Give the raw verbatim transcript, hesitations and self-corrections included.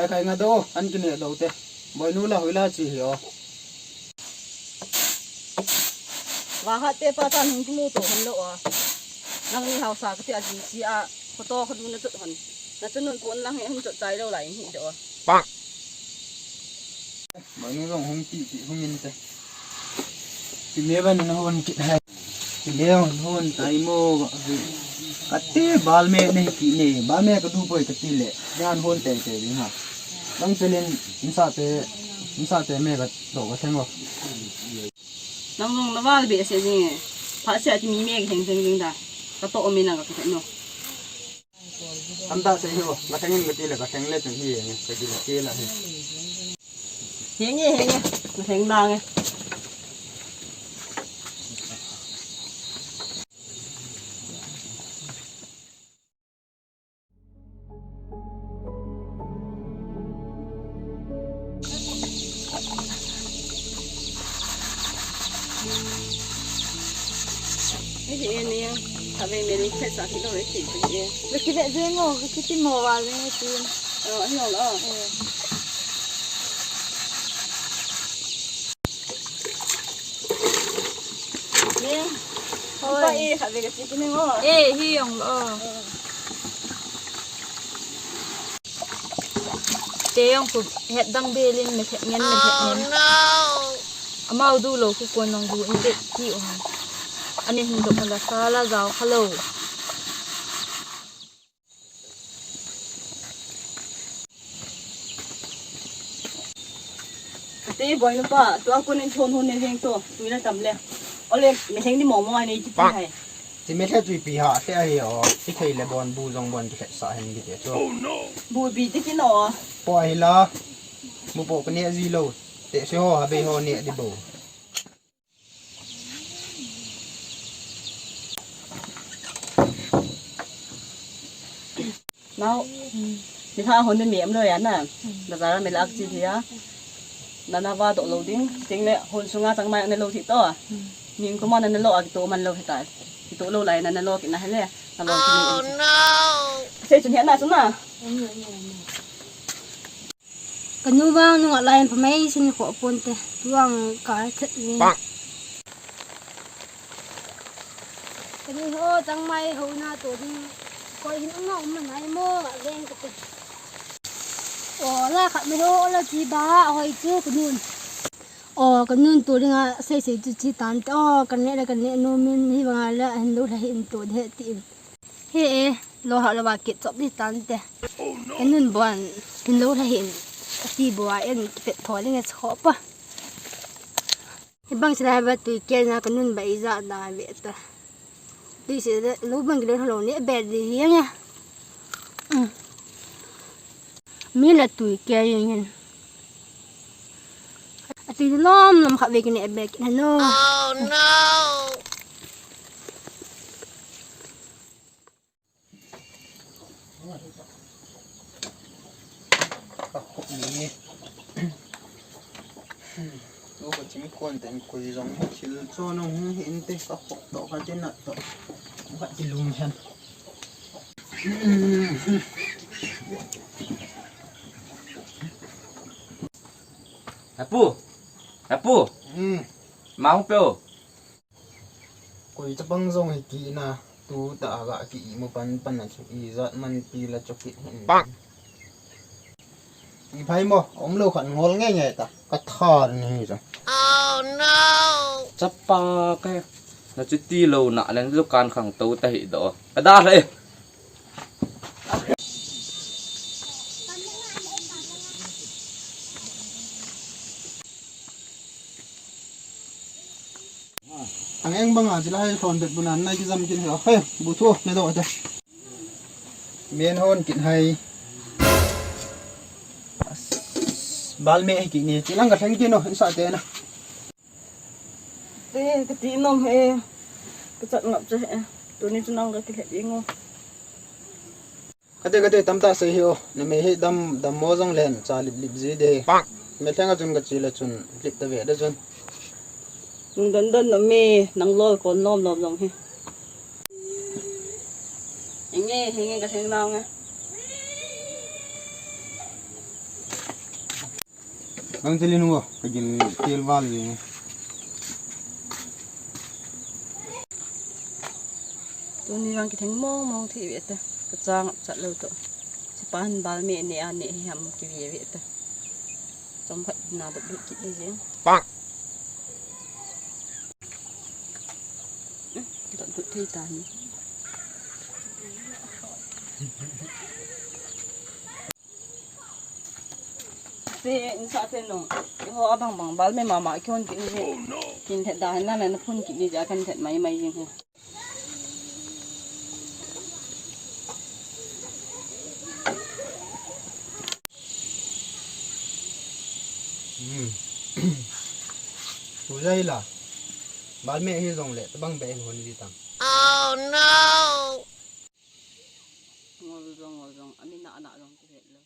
Khai nga do, an kine do te. Boinu la hoila chi hi o. Wa ha te pa tan hung kimu to han lo a. Nang ni hausa ka ti a jing chi a. Photo kha du na chut han. Na chun nun pon lang he hun chot chai lo lai hi do. Boinu jong hung ti ti hung in te. Kile ban na hon kit hai. Kile hon hon tai mo. Kati bal me ne ki ne. Bal me ka du poi ka ti le. Jan hon te te ding ha. Bang chelin insa te, insa te me ka to ka theng o. Nang jong na val be se jing e. Pha se ati mi me ka theng theng jing da. Ka to mi na ka ka no. Tamtah sei hi o, ka theng in ka ti le ka theng le chun hi e, ka ti le ti le hi. Henge, henge, ka theng lang e. Hei, hei, ni, kave meli khe sa kilo e ti, ti e. Ve ki ve je ngo, ve ki ti mo wa le ti. Oh, hi ong, oh. Eh. Ni. Hoi. Pa e, kave ka ti ki ni ngo. Eh, hi ong, oh. Oh. Te jong khu het dang belin me het ngen, me het ngen. Amau du lo khu kon nong du in det ti u han. Ani hin do la sa la jao kha lo. Ate boinu pa, tua kon in chon hon ne veng to, tui la tam le. Ole, me heng ni mo mo ai nei ti pi hai. Ti me the tui pi ha, the ai o, ti thei le bon bu jong bon ti the sa hen ki te chu. Bu bi ti ki no. Po hi la. Bu po ka ne ji lo. Te se ho ha be ho ne di bo. Nau. Ni ha hon ni mi am lo ya na. Na za ra me lak chi ya. Na na va to lo ding. Ting le hon sunga chang mai na lo thi to. Ning ko ma na na lo a ki to man lo hi ta. Ki to lo lai na na lo ki na he le. Na lo ki ni. Oh no. Sei chun he na chun na. Ka nu vang nungah lai in phamei sin khoh pon te, tuang kal thet ni. Ka nu ho changmai ho na to ding, koi hin um na um na nai mo, ngah veng ka te. O, la khat mai ho, la chi ba, hoi chu ka nun. O, ka nun to ding a, sei sei chu chi tan te, o, ka ne la ka ne nu min hi vang a la, hin lo la hin to de ti in. He e, lo ha lo ba kit chop di tan te. Ka nun bon, hin lo la hin. Ka ti bo a en pet tho ding e chho pa. Hi bang sila ba tui ke na ka nun ba i ja da ve ta. Tui se de, lo bang ki lo lo ne be di hi nge. Mm. Mi la tui ke yin yin. A tui lom lom kha ve ki ne be ki na no. Oh no. Ka khop ni. Tu ko chim kon ten kui jong thil cho nong hung hin te ka khop to ka te na to. Ka ti lum hen. Apu. Apu. Hmm. Ma hung pe o. Koi chapang jong hi kina, tu ta a ga ki imu pan pan a chu ijat man pi la chokit hin. Bang. I phai mo, om lo khan ngol nge nge ta, ka thar ni hi jong. Oh no! Chapa ke, na chu ti lo na len lu kan khang to ta hi do. Ka da le. Ang eng banga chila hai thon bet bunan nai kijam kin he. He, bu thu, ne do te. Men hon kin hai. Bal me ki ni, chilang ka theng kin no, sa te na. Te, ka ti nom he. Ka chat ngap che he. Tuni chu nang ka ki he ding o. Kate, kate, tamtah sei hi o. Na mei hi dam, dam mo jong len, cha lip lip ji de. Me thleng a chun ka chi le chun, lip ta ve de chun. Nung don don na me, nang lol kon lom lom jong hi. Henge, henge ka theng nang e. Bang teli nu, kagil tel val ve. Tuni vang kitheng mong mong thei ve ta. Kachang ap chat lou to. Sipan bal me ne a ne hi ham kive ve ta. Chom khat na dot dot kit ni jeng. Pak. Dot dot thei ta ni. Se insa te nong. Ho abang bang bal me mama khon kit ni. Kin thet da na na phun kit ni ja kan thet mai mai jeng he. Hmm. Tu jai la. Bal me hi jong le, tabang be hon di tam. Oh no! Ngol jong, ngol jong, ami na na jong tu het lo.